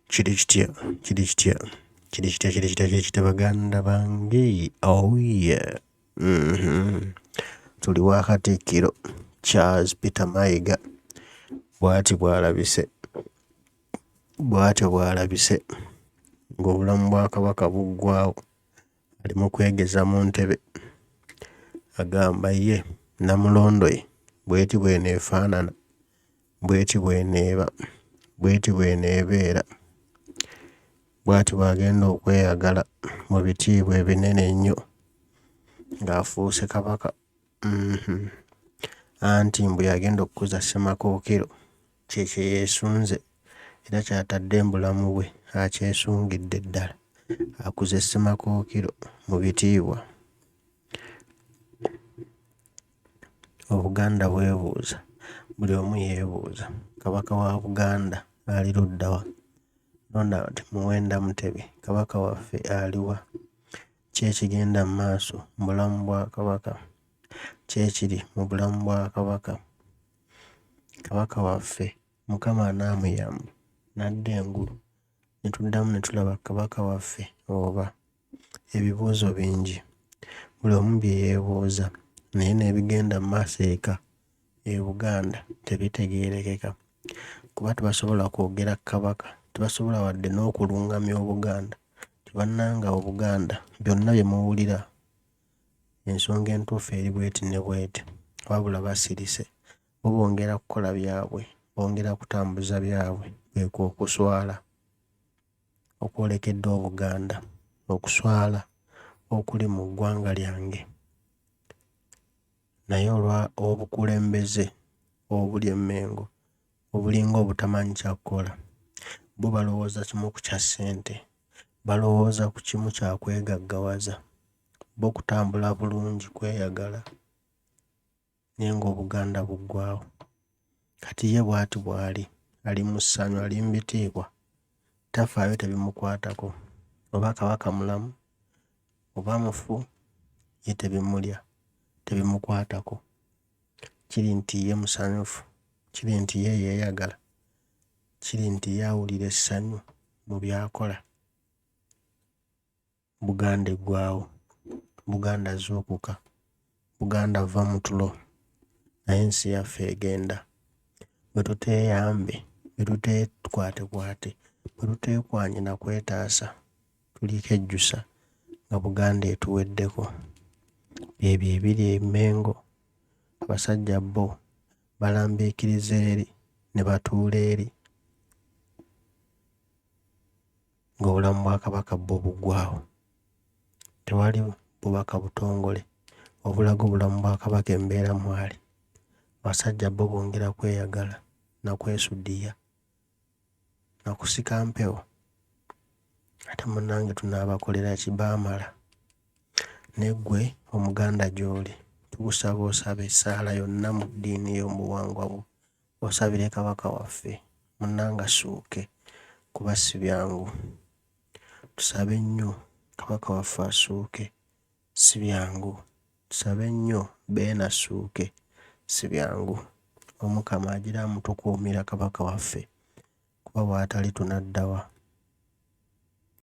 Kiri kitya, kiri kitya, kiri kitya, kiri kitya, kiri kitya baganda bange? Oh yeah. Tuli wa Katikkiro Charles Peter Mayiga bw'ati bw'alabise, bw'atyo bw'alabise ng'obulamu bwa Kabaka buggwaawo ali mu kwegeza mu ntebe agamba ye Nnamulondo ye bw'eti bw'eneefaanana, bw'eti bw'eneeba, bw'eti bw'eneebeera. Bw'ati bw'agenda okweyagala mu bitiibwa ebinene ennyo ng'afuuse Kabaka. Anti mbu y'agenda okukuza Ssemakookiro kye kye yeesunze era ky'atadde mu bulamu bwe akyesungidde ddala akuze Ssemakookiro mu bitiibwa. Obuganda bwebuuza, buli omu yeebuuza Kabaka wa Buganda ali ludda wa? Ronald Muwenda Mutebi Kabaka waffe ali wa? Ki ekigenda mu maaso mu bulamu bwa Kabaka? Ki ekiri mu bulamu bwa Kabaka? Kabaka waffe Mukama anaamuyamba n'adda engulu ne tuddamu ne tulaba Kabaka waffe oba? Ebibuuzo bingi buli omu bye yeebuuza naye n'ebigenda mu maaso eka e Buganda tebitegeerekeka kuba tebasobola kwogera ku Kabaka, tebasobola wadde n'okulungamya Obuganda nti bannange Obuganda byonna bye muwulira ensonga entuufu eri bw'eti ne bw'eti wabula basirise bo bongera kukola byabwe, bongera kutambuza byabwe kwekwo okuswala okwolekedde Obuganda, okuswala okuli mu ggwanga lyange. Naye olwa obukulembeze obuli e Mmengo obulinga obutamanyi kya kukola, bo balowooza kimu ku kya ssente, balowooza ku kimu kya kwegaggawaza, bo kutambula bulungi kweyagala naye ng'Obuganda buggwaawo. Kati ye bw'ati bw'ali, ali mu ssanyu, ali mu bitiibwa, tafaayo tebimukwatako oba Kabaka mulamu oba mufu ye tebimulya, tebimukwatako. Kiri nti ye musanyufu, kiri nti ye yeeyagala, kiri nti ye awulira essanyu mu by'akola. Buganda eggwaawo, Buganda zuukuka, Buganda vva mu tulo naye ensi yaffe egenda. Bwe tuteeyambe, bwe tuteekwatekwate, bwe tuteekwanye na kwetaasa tulikejjusa nga Buganda etuweddeko. Byebyo ebiri e Mmengo. Abasajja bo balambiikiriza eri ne batuula eri ng'obulamu bwa Kabaka bwo buggwaawo. Tewali bubaka butongole obulaga obulamu bwa Kabaka embeera mw'ali. Abasajja bo bongera kweyagala na kwesudiya na kusika mpewo. Ate munnange tunaabakolera ki? Baamala. Naye ggwe Omuganda gy'oli tukusaba osabe essaala yonna mu ddiini yo mu buwangwa bwo osabire Kabaka waffe munnange assuuke kuba si byangu. Tusabe nnyo Kabaka waffe assuuke si byangu. Tusabe nnyo Beene assuuke si byangu. Omukama agira amutukuumira Kabaka waffe kuba bw'atali tunadda wa?